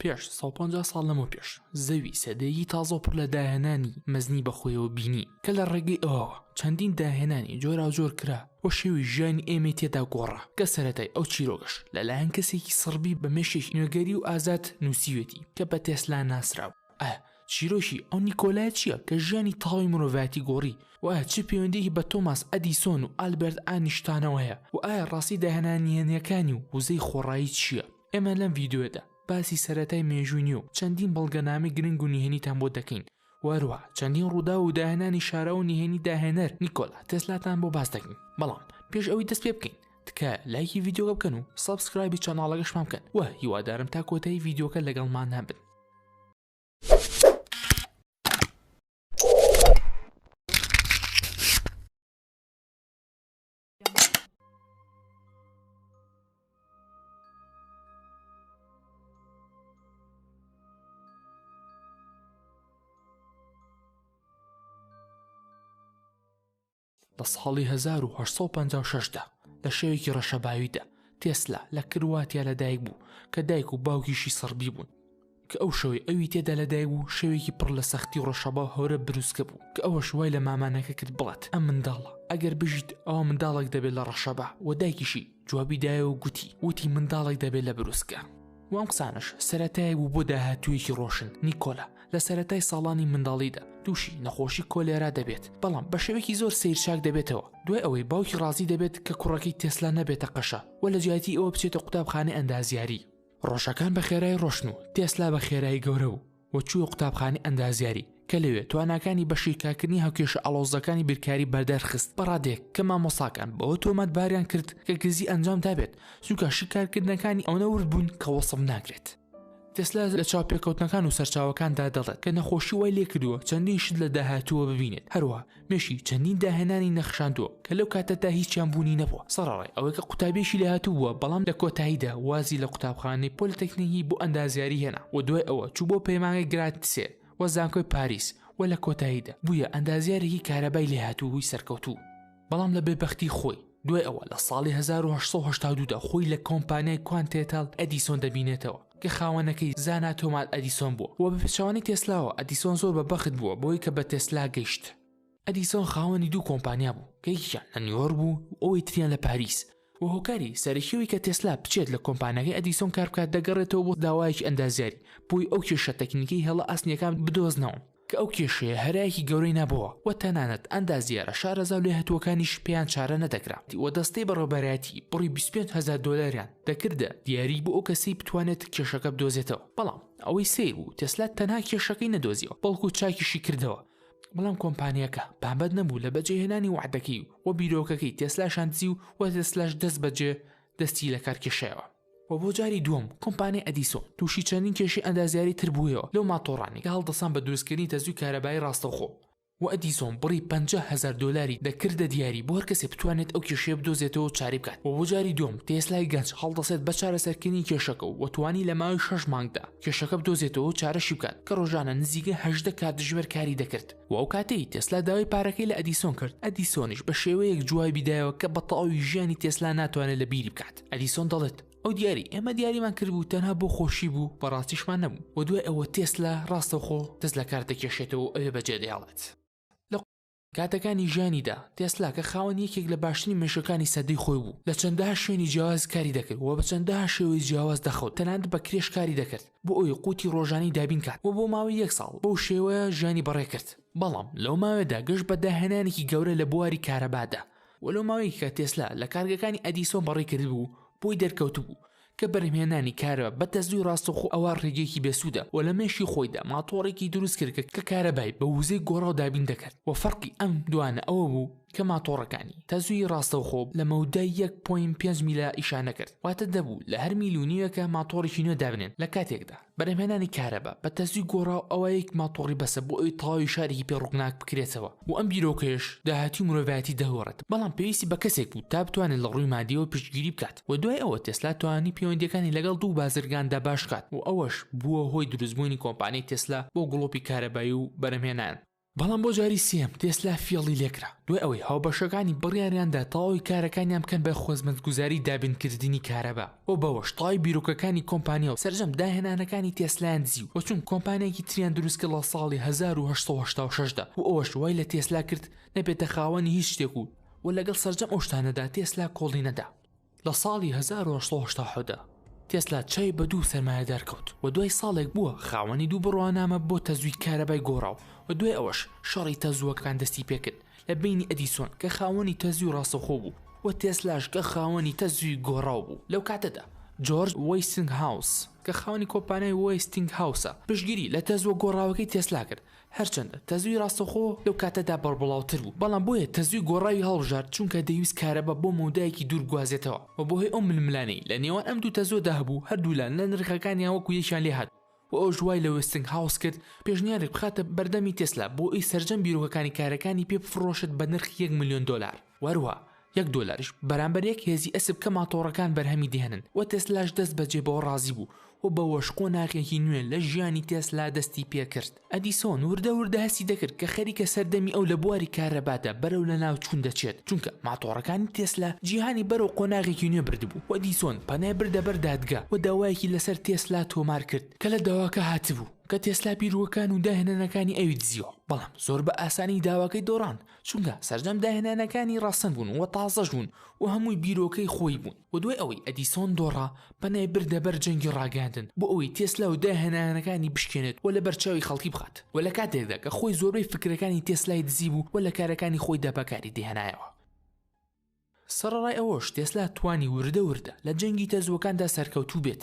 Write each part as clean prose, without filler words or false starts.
پێش 150 ساڵ لەمەوپێش زەوی سەدەیەکی تازە و پڕ لە داهێنانی مەزنی بەخۆیەوە بینی کە لە ڕێگەی ئەوەوە چەندین داهێنانی جۆراوجۆر کرا و شێوەی ژیانی ئێمەی تێدا گۆڕا کە سەرەتای ئەو چیرۆکەش لەلایەن کەسێکی سڕبی بە مێشکێکی نوێگەری و ئازاد نووسیوێتی کە بە تێسلا ناسراو. ئایا چیرۆکی ئەو نیکۆلایە چییە کە ژیانی تەواوی مرۆڤایەتی گۆڕی و ئایا چ پەیوەندییەکی بە تۆماس ئەدیسۆن و ئالبێرت ئانیشتانەوە هەیە و ئایا ڕاستی داهێنانییەکانی و وزەی خۆڕایی چییە؟ ئێمە لەم ڤیدیۆیەدا باسی سەرەتای مێژووی نوێ و چەندین بەڵگەنامەی گرنگ و نهێنیتان بۆ دەکەین و هەروەها چەندین ڕووداو و داهێنانی شاراوە و نهێنی داهێنەر نیکۆلا تێسلاتان بۆ باس دەکەین. بەڵام پێش ئەوەی دەست پێ بکەین تکایە لایکی ڤیدیۆکە بکەن و subscribe ی channel ەکەشمان بکەن و هیوادارم تا کۆتایی ڤیدیۆکە لەگەڵمان هەبن. لە ساڵی 1856 دا لە شەوێکی ڕەشەباویدا تێسلا لە کرواتیا لەدایک بوو کە دایک و باوکیشی سڕبی بوون. کە ئەو شەوەی ئەوی تێدا لەدایک بوو شەوێکی پڕ لە سەختی و ڕەشەبا و هەورە بروسکە بوو کە ئەوەش وای لە مامانەکە کرد بڵێت ئەم منداڵە ئەگەر بژیت ئەوا منداڵێک دەبێت لە ڕەشەبا و دایکیشی جوابی دایەوە و گوتی وتی منداڵێک دەبێت لە بروسکە. و ئەم قسانەش سەرەتایەک بوو بۆ داهاتوویەکی ڕۆشن نیکۆلا لە سەرەتای ساڵانی منداڵیدا تووشی نەخۆشی کۆلێرا دەبێت بەڵام بە شێوەیەکی زۆر سەیر چاک دەبێتەوە دوای ئەوەی باوکی ڕازی دەبێت کە کوڕەکەی تێسلا نەبێتە قەشە و لە جیاتی ئەوە بچێتە قوتابخانەی ئەندازیاری ڕۆژەکان بە خێرایی ڕۆشتن و تێسلا بە خێرایی گەورە بوو و چووە قوتابخانەی ئەندازیاری کە لەوێ تواناکانی بە شیکارکردنی هاوکێشە ئاڵۆزەکانی بیرکاری بەدەرخست بە ڕادەیەک کە مامۆستاکان بەوە تۆمەتباریان کرد کە گزی ئەنجام دابێت چونکە شیکارکردنەکانی ئەونە ورد بوون کە وەسف ناکرێت. تێسلا لە چاوپێکەوتنەکان و سەرچاوەکاندا دەڵێت کە نەخۆشی وای لێکردووە چەندین شت لە داهاتووە ببینێت، هەروەها مێشکی چەندین داهێنانی نەخشاندووە کە لەو کاتەدا هیچیان بوونی نەبووە، سەڕەڕای ئەوەی کە قوتابییەکی لێهاتوو بووە، بەڵام لە کۆتاییدا وازی لە قوتابخانەی پۆلیتەکنیکی بۆ ئەندازیاری هێنا و دوای ئەوە چوو بۆ پەیمانگای گراتسێ و زانکۆی پاریس و لە کۆتاییدا بوویە ئەندازیارێکی کارەبای لێهاتووی سەرکەوتوو. بەڵام لە بێبەختی خۆی دوای ئەوە لە ساڵی 1882 دا خۆی لە کۆمپانیای کوانتێتال ئەدیسۆن دەبینێتەوە کە خاوەنەکەی زانا تۆماس ئەدیسۆن بووە و بە پێچەوانەی تێسلاوە ئەدیسۆن زۆر بە بەخت بووە بۆی کە بە تێسلا گەیشت. ئەدیسۆن خاوەنی دوو کۆمپانیا بوو کە یەکێکیان لە نیویۆرک بوو و ئەوەی تریان لە پاریس و هۆکاری سەرەکی ئەوەی کە تێسلا بچێت لە کۆمپانیاکەی ئەدیسۆن کار بکات دەگەڕێتەوە بۆ داوایەکی ئەندازیاری بۆی ئەو کێشە تەکنیکەی هێڵە ئاسنیەکان بدۆزنەوە کە ئەو کێشەیە هەرایەکی گەورەی نابۆوە و تەنانەت ئەندازیارە شارەزا و لێهاتووەکانیش پێیان چارە نەدەکرا و دەستەی بەڕێوەبەرایەتی بڕی 25 هەزار دۆلاریان دەکردە دیاری بۆ ئەو کەسەی بتوانێت کێشەکە بدۆزێتەوە بەڵام ئەوەی سەیر بوو تێسلا تەنها کێشەکەی نەدۆزیەوە بەڵکو چاکیشی کردەوە بەڵام کۆمپانیاکە پابەند نەبوو لە بەجێهێنانی وەعدەکەی و بیرۆکەکەی تێسلاشان دزی و تێسلاش دەست بەجێ دەستی لەکار کێشایەوە. و بۆ جاری دووەم کۆمپانیای ئەدیسۆن تووشی چەندین کێشەی ئەندازیاری تر بوویەوە لەو ماتۆڕانەی کە هەڵدەسان بە دروستکردنی تەزووی کارەبایی ڕاستەوخۆ و ئەدیسۆن بڕی 50,000 دۆلاری دەکردە دیاری بۆ هەر کەسێ بتوانێت ئەو کێشەیە بدۆزێتەوە و چارەی بکات و بۆ جاری دووەم تێسلای گەنج هەڵدەسێت بە چارەسەرکردنی کێشەکە و توانی لە ماوەی شەش مانگدا کێشەکە بدۆزێتەوە و چارەشی بکات کە ڕۆژانە نزیکەی 18 کاتژمێر کاری دەکرد و ئەو کاتەی تێسلا داوای پارەکەی لە ئەدیسۆن کرد ئەدیسۆنیش بە شێوەیەک جوابی دایەوە کە بە تەواوی ژیانی تێسلا ناتوانێت لە بیری بکات ئەدیسۆن دەڵێت ئەو دیاری ئێمە دیاریمان کردبوو تەنها بۆ خۆشی بوو بەڕاستیشمان نەبوو و دوای ئەوە تێسلا ڕاستەوخۆ دەست لە کار دەکێشێتەوە و ئەوێ بەجێ دەهێڵێت. لە کاتەکانی ژیانیدا تێسلا کە خاوەن یەکێک لە باشترین مێشکەکانی سەدەی خۆی بوو لە چەندەها شوێنی جیاواز کاری دەکرد و بە چەندەها شێوەی جیاواز دەخەوت تەنانەت بە کرێش کاری دەکرد بۆ ئەوەی قوتی ڕۆژانەی دابین کات و بۆ ماوەی یەک ساڵ بەو شێوەیە ژیانی بەڕێ کرد بەڵام لەو ماوەیەدا گەشت بە داهێنانێکی گەورە لە بواری کارەبادا و لەو ماوەیەکی کە تێسلا لە کارگەکانی ئەدیسۆن بەڕێی کردبوو بۆی دەرکەوتبوو کە بەرهەمهێنانی کارەبا بە تەزووی ڕاستەوخۆ ئەوا ڕێگەیەکی بێسوودە و لە مێشکی خۆیدا ماتۆڕێکی دروست کرد کە کارەبای بە وزەی گۆڕاو دابین دەکرد و فەرقی ئەم دوانە ئەوە بوو کە ماتۆڕەکانی تەزووی ڕاستەوخۆ لە مەودای یەک point پێنج میلا ئیشیان نەکرد واتە دەبوو لە هەر میل و نیوێکە ماتۆڕێکی نوێ دابنێن لە کاتێکدا بەرهەمهێنانی کارەبا بە تەزووی گۆڕاو ئەوا یەک ماتۆڕی بەسە بۆ ئەوەی تەواوی شارێکی پێ ڕووناک بکرێتەوە و ئەم بیرۆکەیەش داهاتووی مرۆڤایەتی دەگۆڕێت بەڵام پێویستی بە کەسێک بوو تا بتوانێت لە ڕووی مادیەوە پشتگیری بکات و دوای ئەوە تێسلا توانی پەیوەندییەکانی لەگەڵ دوو بازرگاندا باش بکات و ئەوەش بووە هۆی دروستبوونی کۆمپانیای تێسلا بۆ گڵۆپی کارەبایی و بەرهەمهێنان. بەڵام بۆ جاری سێیەم تێسلا فێڵی لێکرا، دوای ئەوەی هاوبەشەکانی بڕیاریاندا تەواوی کارەکانیان بکەن بە خزمەتگوزاری دابینکردنی کارەبا و بەوەش تەواوی بیرۆکەکانی کۆمپانیا و سەرجەم داهێنانەکانی تێسلایان دزی و چون کۆمپانیایەکی تریان دروستکرد لە ساڵی 1886 دا و ئەوەش وای لە تێسلا کرد نەبێتە خاوەنی هیچ شتێک و و لەگەڵ سەرجەم ئەو شتانەدا تێسلا کۆڵی نەدا. لە ساڵی 1887 دا تێسلا چاوی بە دوو سەرمایەدار کەوت و دوای ساڵێک بووە خاوەنی دوو بڕوانامە بۆ تەزووی کارەبای گۆڕاو و دوای ئەوەش شەڕی تەزووەکان دەستی پێکرد لە بەینی ئەدیسۆن کە خاوەنی تەزووی ڕاستەوخۆ بوو و تێسلاش کە خاوەنی تەزووی گۆڕاو بوو. لەو کاتەدا جۆرج وێستینگهاوس کە خاوەنی کۆمپانیای وێستینگهاوسە پشتگیری لە تەزووە گۆڕاوەکەی تێسلا کرد هەرچەندە تەزووی ڕاستەوخۆ لەو کاتەدا بەربڵاوتر بوو، بەڵام بۆیە تەزووی گۆڕاوی هەڵبژارد چونکە دەیویست کارەبا بۆ مەودایەکی دوور بگوازێتەوە و بەهۆی ئەو ململانێی لە نێوان ئەم دوو تەزووەدا هەبوو هەردوولا لە نرخەکانیان وەکو یەکیان لێهات و ئەوەش وای لە وێستنگهاوس کرد پێشنیارێک بخاتە بەردەمی تێسلا بۆ ئەوی سەرجەم بیرۆکەکانی کارەکانی پێ بفڕۆشێت بە نرخی یەک ملیۆن دۆلار و هەروەها یەک دۆلاریش بەرامبەر یەک هێزی ئەسپ کە ماتۆڕەکان بەرهەمی دێنن و تێسلاش دەست بەجێ بەوە ڕازی بوو و بەوەش قۆناغێکی نوێ لە ژیانی تێسلا دەستی پێکرد. ئەدیسۆن وردە وردە هەستی دەکرد کە خەریکە سەردەمی ئەو لە بواری کارەبادا بەرەو لەناوچوون دەچێت، چونکە ماتۆڕەکانی تێسلا جیهانی بەرەو قۆناغێکی نوێ بردبوو و ئەدیسۆن پەنای بردە بەر دادگا و داوایەکی لەسەر تێسلا تۆمار کرد کە لە داواکە هاتبوو کە تێسلا بیرۆکەکان و داهێنانەکانی ئەوی دزیوە، بەڵام زۆر بە ئاسانی داواکەی دۆڕاند چونکە سەرجەم داهێنانەکانی ڕەسەن بوون و تازەش بوون و هەمووی بیرۆکەی خۆی بوون و دوای ئەوەی ئەدیسۆن دۆڕا پەنای بردە بەر جەنگی ڕاگەیاندن بۆ ئەوەی تێسلا و داهێنانەکانی بشکێنێت و لەبەرچاوی خەڵکی بخات و لە کاتێکدا کە خۆی زۆربەی فکرەکانی تێسلای دزیبوو و لە کارەکانی خۆیدا بەکاری دەهێنایەوە. سەڕەڕای ئەوەش تێسلا توانی وردە وردە لە جەنگی تەزووەکاندا سەرکەوتوو بێت.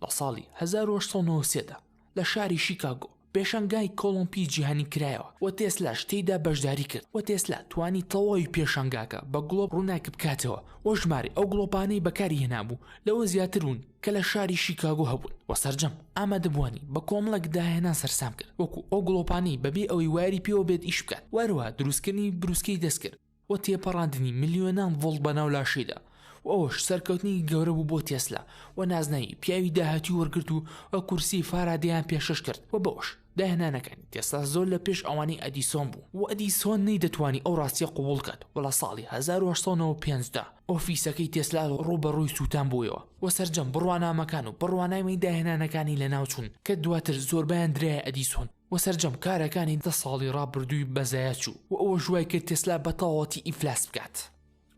لە ساڵی 1893 دا لە شاری شیکاگۆ پێشانگای کۆڵۆمپی جیهانی کرایەوە و تێسلاش تێیدا بەشداری کرد و تێسلا توانی تەواوی پێشانگاکە بە گڵۆپ ڕووناک بکاتەوە و ژمارەی ئەو گڵۆپانەی بەکاری هێنابوو لەوە زیاتر بوون کە لە شاری شیکاگۆ هەبوون و سەرجەم ئامادەبووانی بە کۆمەڵێک داهێنان سەرسام کرد وەکو ئەو گڵۆپانەی بەبێ ئەوەی وایەری پێوە بێت ئیش بکات و هەروەها دروستکردنی بروسکەی دەستکرد و تێپەڕاندنی ملیۆنان ڤۆڵت بەناو لاشەیدا و ئەوەش سەرکەوتنێکی گەورە بوو بۆ تێسلا و نازناوی پیاوی داهاتووی وەرگرت و و کورسی فارادەیان پێشکەش کرد و بەوەش داهێنانەکانی تێسلا زۆر لە پێش ئەوانەی ئەدیسۆن بوو و ئەدیسۆن نەیدەتوانی ئەو ڕاستیە قبوڵ کات و لە ساڵی 1895 دا ئۆفیسەکەی تێسلا ڕووبەڕووی سووتان بوویەوە و سەرجەم بڕوانامەکان و بڕوانامەی داهێنانەکانی لەناوچوون کە دواتر زۆربەیان درایە ئەدیسۆن و سەرجەم کارەکانی دە ساڵی ڕابردووی بە زایە چوو و ئەوەش وای کرد تێسلا بە تەواوەتی ئیفلاس بکات.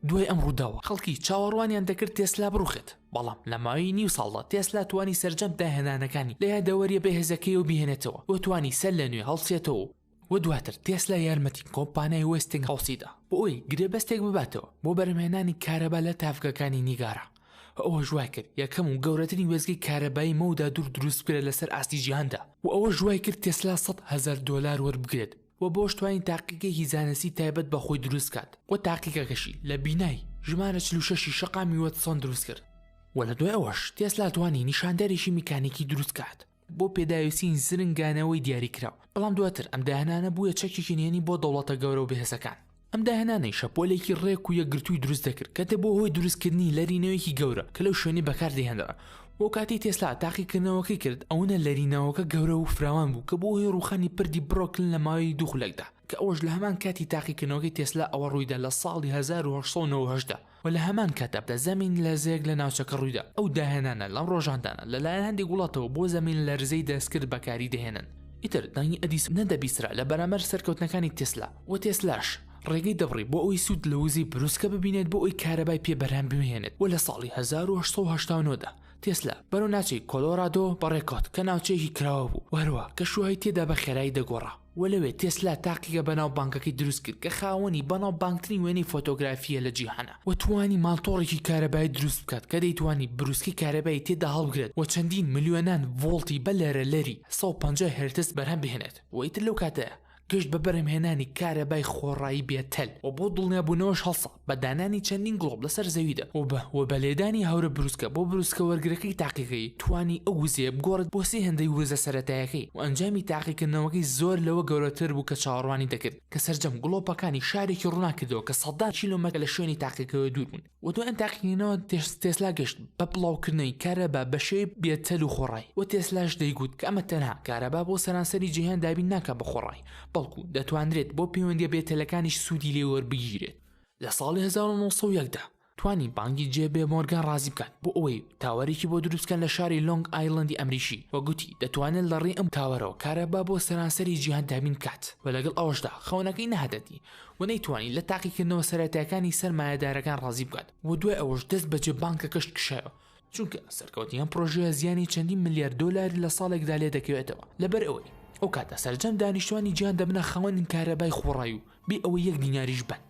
دوای ئەم ڕووداوە خەڵکی چاوەڕوانیان دەکرد تێسلا بڕوخێت، بەڵام لە ماوەی نیو ساڵدا تێسلا توانی سەرجەم داهێنانەکانی لە یادەوەرییە بەهێزەکەیەوە بهێنێتەوە و توانی سەر لە نوێ هەڵسێتەوە و دواتر تێسلا یارمەتی کۆمپانیای وێستینگهاوسی دا بۆ ئەوەی گرێبەستێک بباتەوە بۆ بەرهەمهێنانی کارەبا لە تاڤگەکانی نیگارا. ئەوەش وای کرد یەکەم و گەورەترین وێستگەی کارەبایی مەودا دوور دروست بکرێت لەسەر ئاستی جیهاندا و ئەوەش وای کرد تێسلا 100,000 دۆلار وەربگرێت و بەوەش توانی تاقیگەیەکی زانستی تایبەت بە خۆی دروست بکات و تاقیگەکەشی لە بینای ژمارە 46 ی شەقامی وەتسۆن دروست کرد و لە دوای ئەوەش تێسلا توانی نیشاندەرێکی میکانیکی دروست کات بۆ پێداویستیی زرنگانەوەی دیاریکراو، بەڵام دواتر ئەم داهێنانە بوویە چەکێکی نهێنی بۆ دەوڵەتە گەورە و بەهێزەکان. ئەم داهێنانەی شەپۆلێکی ڕێک و یەکگرتووی دروست دەکرد کە دەبووە هۆی دروستکردنی لەرینەوەیەکی گەورە کە لەو شوێنەی بەکاردەهێنرا و کاتێک تێسلا تاقیکردنەوەکەی کرد ئەوەنە لەرینەوەکە گەورە و فراوان بوو کە بووە هۆی ڕووخانی پردی برۆکلن لە ماوەی دوو خولەکدا کە ئەوەش لە هەمان کاتی تاقیکردنەوەکەی تێسلا ئەوە ڕوویدا لە ساڵی 1898 دا. و لە هەمان کاتدا زەمین لەرزەیەک لە ناوچەکە ڕوویدا، ئەو داهێنانە لەم ڕۆژاندانە لەلایەن هەندێک وڵاتەوە بۆ زەمین لەرزەی دەستکرد بەکاری دەهێنن. ئیتر دەنگی ئەدیسۆن نەدەبیسترا لە بەرامبەر سەرکەوتنەکانی تێسلا و تێسلاش ڕێگەی دەبڕی بۆ ئەوەی سوود لە وزەی بروسکە ببینێت بۆ ئەوەی کارەبای پێ بەرهەم بهێنێت و لە ساڵی 1889 دا تێسلا بەرەو ناوچەی کۆلۆرادۆ بەڕێکەوت کە ناوچەیەکی کراوە بوو و هەروەها کەشوهەوای تێدا بە خێرایی دەگۆڕا و لەوێ تێسلا تاقیگە بەناوبانگەکەی دروست کرد کە خاوەنی بەناوبانگترین وێنەی فۆتۆگرافییە لە جیهانا و توانی ماتۆڕێکی کارەبایی دروست بکات کە دەیتوانی بروسکەی کارەبایی تێدا هەڵبگرێت و چەندین ملیۆنان ڤۆڵتی بە لەرەلەری 150 هێرتز بەرهەم بهێنێت و ئیتر لەو کاتەیا گەشت بە بەرهەمهێنانی کارەبای خۆڕایی بێ تەل و بۆ دڵنیابوونەوەش هەڵسا بە دانانی چەندین گڵۆپ لەسەر زەویدا و بە و بە لێدانی هەورە بروسکە بۆ بروسکە وەرگرەکەی تاقیگەیی توانی ئەو وزەیە بگۆڕێت بۆ سێ هێندەی وزە سەرەتایەکەی و ئەنجامی تاقیکردنەوەکەی زۆر لەوە گەورەتر بوو کە چاوەڕوانی دەکرد کە سەرجەم گڵۆپەکانی شارێکی ڕووناک کردەوە کە سەدان کیلۆمەتر لە شوێنی تاقیگەکەوە دوور بوون. و دوای ئەم تاقیکردنەوە تێسلا گەشت بە بڵاوکردنەوەی کارەبا بە شێوەی بێ تەل و خۆڕایی و تێسلاش دەیگوت کە ئەمە تەنها کارەبا بۆ سەرانسەری جیهان دابین ناکات بە خۆڕایی بەڵکو. بەڵکو دەتوانرێت بۆ پەیوەندیە بێتەلەکانیش سوودی لێ وەربگیرێت. لە ساڵی 1901 دا توانی بانکی جێ بێ مۆرگان ڕازی بکات بۆ ئەوەی تاوەرێکی بۆ دروست بکەن لە شاری لۆنگ ئایلەندی ئەمریکی و گوتی دەتوانێت لە ڕێی ئەم تاوەرەوە کارەبا بۆ سەرانسەری جیهان دابین بکات و لەگەڵ ئەوەشدا خەونەکەی نەهاتە دی و نەیتوانی لە تاقیکردنەوە سەرەتایەکانی سەرمایەدارەکان ڕازی بکات و دوای ئەوەش دەست بەجێ بانکەکەش کشایەوە چونکە سەرکەوتنی ئەم پرۆژەیە زیانی چەندین ملیار دۆلاری لە ساڵێکدا لێ دەکەوێتەوە لەبەر ئەوەی ئەو کاتە سەرجەم دانیشتوانی جیهان دەبنە خاوەنی کارەبای خۆڕایی و بێ ئەوەی یەک دیناریش بەن.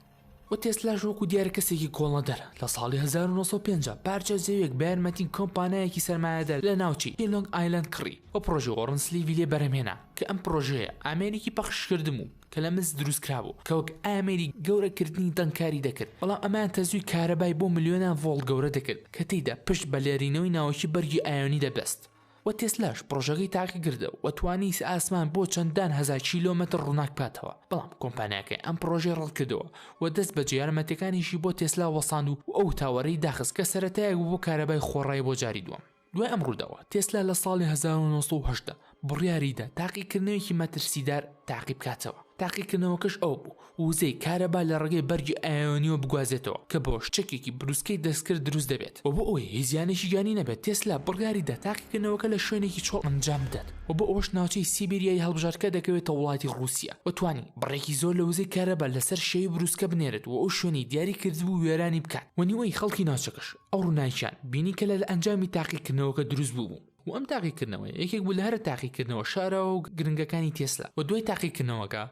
و تێسلاش وەکو دیارە کەسێکی کۆڵنەدەرە لە ساڵی 1950 پارچە زەویەک بە یارمەتی کۆمپانیایەکی سەرمایەدار لە ناوچەی لۆنگ ئایلەند کڕی و پڕۆژەی وۆڕنسلیڤی لێ بەرهەمهێنا کە ئەم پڕۆژەیە ئامێرێکی پەخشکردن بوو کە لە مس دروستکرابوو کە وەک ئامێری گەورەکردنی دەنگ کاری دەکرد بەڵام ئەمەیان تەزووی کارەبای بۆ ملیۆنان ڤۆڵت گەورە دەکرد کە تێیدا پشت بە لێرینەوەی ناوەکی بەرگی ئایۆنی دەبەست و تێسلاش پڕۆژەکەی تاقیکردەوە و توانی ئاسمان بۆ چەندان هەزار کیلۆمەتر ڕووناک بکاتەوە، بەڵام کۆمپانیاکەی ئەم پڕۆژەی ڕەتکردەوە و دەست بەجێ یارمەتیەکانیشی بۆ تێسلا وەستاند و ئەو تاوەرەی داخست کە سەرەتایەک بوو بۆ کارەبای خۆڕایی بۆ جاری دووەم. دوای ئەم ڕووداوە تێسلا لە ساڵی 1918 بڕیاریدا تاقیکردنەوەیەکی مەترسیدار تاقی بکاتەوە، تاقیکردنەوەکەش ئەوە بوو وزەی کارەبا لە ڕێگەی بەرگی ئایۆنیەوە بگوازێتەوە کە بەوەش چەکێکی بروسکەی دەستکرد دروست دەبێت و بۆ ئەوەی هیچ زیانێکی گیانی نەبێت تێسلا بڕیاریدا تاقیکردنەوەکە لە شوێنێکی چۆڵ ئەنجام بدات و بۆ ئەوەش ناوچەی سیبیریای هەڵبژارد کە دەکەوێتە وڵاتی ڕووسیا و توانی بڕێکی زۆر لە وزەی کارەبا لەسەر شێوەی بروسکە بنێرێت و ئەو شوێنەی دیاری کردبوو وێرانی بکات و نیوەی خەڵکی ناوچەکەش ئەو ڕووناکیان بینی کە لە ئەنجامی تاقیکردنەوەکە دروست بووبوو. و ئەم تاقیکردنەوەیە یەکێک بوو لە هەرە تاقیکردنەوە شاراوە و گرنگەکانی تێسلا و دوای تاقیکردنەوەکە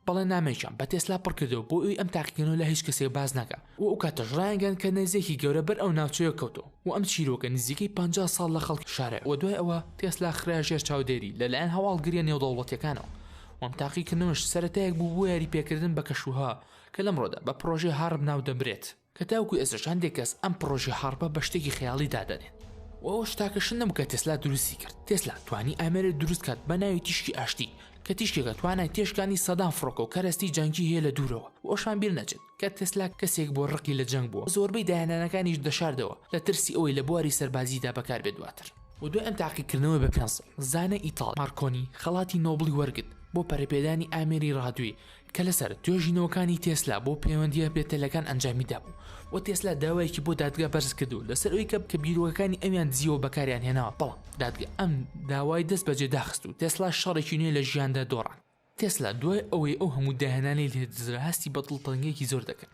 بەڵێننامەیەکیان بە تێسلا پڕکردەوە بۆ ئەوی ئەم تاقیکردنەوە لە هیچ کەسێک باس نەکا و ئەو کاتەش ڕایانگەیاند کە نەزیەکی گەورە بەر ئەو ناوچەیە کەوتەوە و ئەم چیرۆکە نزیکەی 50 ساڵ لە خەڵکی شارە و دوای ئەوە تێسلا خرایە ژێر چاودێری لەلایەن هەواڵگریە نێودەوڵەتیەکانەوە و ئەم تاقیکردنەوەش سەرەتایەک بوو بۆ یاریپێکردن بە کەشوهەوا کە لەمڕۆدا بە پڕۆژەی هارپ ناودەبرێت. کە تاوەکو ئێستاش هەندێک کەس ئەم پڕۆژەی هارپە بە شتێکی خەیاڵی دادەنێن و ئەوەش تاکە شت نەبوو کە تێسلا دروستی کرد تێسلا توانی ئامێرێک دروست کات بە ناوی تیشکی ئاشتی کە تیشکێکە توانای تێشکانی سەدان فڕۆکە و کەرەستی جەنگی هەیە لە دوورەوە و ئەوشمان بیر نەچێت کە تێسلا کەسێک بووە ڕقی لە جەنگ بووە زۆربەی داهێنانەکانیش دەشاردەوە لە ترسی ئەوەی لە بواری سەربازیدا بەکاربێت دواتر. و دوای ئەم تاقیکردنەوەی بە پێنج ساڵ زانای ئیتاڵی مارکۆنی خەڵاتی نۆبڵی وەرگرت بۆ پەرەپێدانی ئامێری ڕادیۆیی کە لەسەر توێژینەوەکانی تێسلا بۆ پەیوەندییە بێتەلەکان ئەنجامی دابوو و تێسلا داوایەکی بۆ دادگا بەرز کردو لەسەر ئەوەی کە کە بیرۆکەکانی ئەویان دزیوە بەکاریان هێناوە بەڵام دادگا ئەم داوای دەست بەجێ داخست و تێسلا شەڕێکی نوێ لە ژیاندا دۆڕاند. تێسلا دوای ئەوەی ئەو هەموو داهێنانەی لێ دزرا هەستی بە دڵتەنگییەکی زۆر دەکرد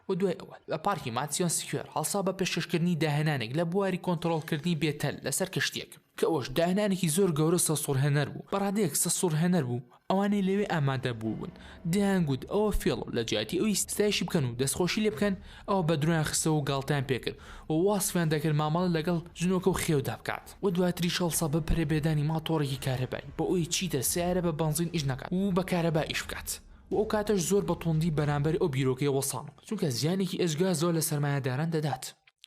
و دوای ئەوە لە پارکی مادیسۆن سکوێر هەڵسا بە پێشکەشکردنی داهێنانێک لە بواری کۆنترۆڵکردنی بێتەل لەسەر کەشتییەک کە ئەوەش داهێنانێکی زۆر گەورە و سەرسوڕهێنەر بوو بە ڕادەیەک سەرسوڕهێنەر بوو ئەوانەی لەوێ ئامادە بووبوون دەیانگوت ئەوە فێڵە و لە جیاتی ئەوەی ستایشی بکەن و دەستخۆشی لێ بکەن ئەوە بە درۆیان خستەوە و گاڵتەیان پێکرد و واسفیان دەکرد مامەڵە لەگەڵ جنۆکە و خێودا بکات و دواتریش هەڵسا بە پەرەپێدانی ماتۆڕێکی کارەبایی بۆ ئەوەی چیتر سەیارە بە بەنزین ئیش نەکات و بە کارەبا ئیش بکات و ئەو کاتەش زۆر بە توندی بەرامبەر ئەو بیرۆکەیە وەستانەوە چونکە زیانێکی ئێجگار زۆر لە سەرمایەداران دەدات.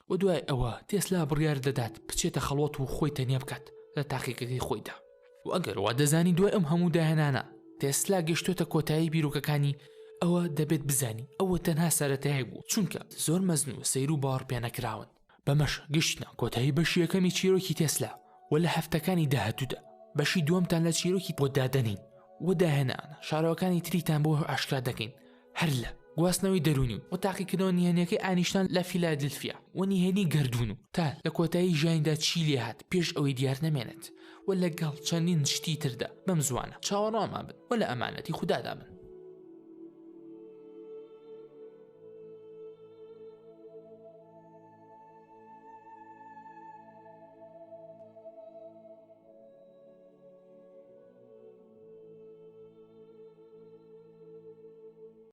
و دوای ئەوە تێسلا بڕیار دەدات بچێتە خەڵوەت و خۆی تەنیا بکات لە تاقیگەکەی خۆیدا. و ئەگەر وا دەزانی دوای ئەم هەموو داهێنانە تێسلا گەشتۆتە کۆتایی بیرۆکەکانی ئەوە دەبێت بزانی ئەوە تەنها سەرەتایەک بوو چونکە زۆر مەزن و سەیر و باوەڕپێنەکراون. بەمەش گەشتینە کۆتایی بەشی یەکەمی چیرۆکی تێسلا و لە هەفتەکانی داهاتوودا بەشی دووەمتان لە چیرۆکی بۆ دادەنین و داهێنانە شارەوەکانی تریتان بۆ ئاشکرا دەکەین هەر لە گواستنەوەی دەروونی و تاقیکردنەوە نهێنیەکەی ئانیشتان لە فیلادلفیا و نهێنی گەردوون و تا لە کۆتایی ژیانیدا چی لێهات پێش ئەوەی دیار نەمێنێت و لەگەڵ چەندین شتی تردا بەم زووانە چاوەڕوانمان بن و لە ئەمانەتی خودادا بن.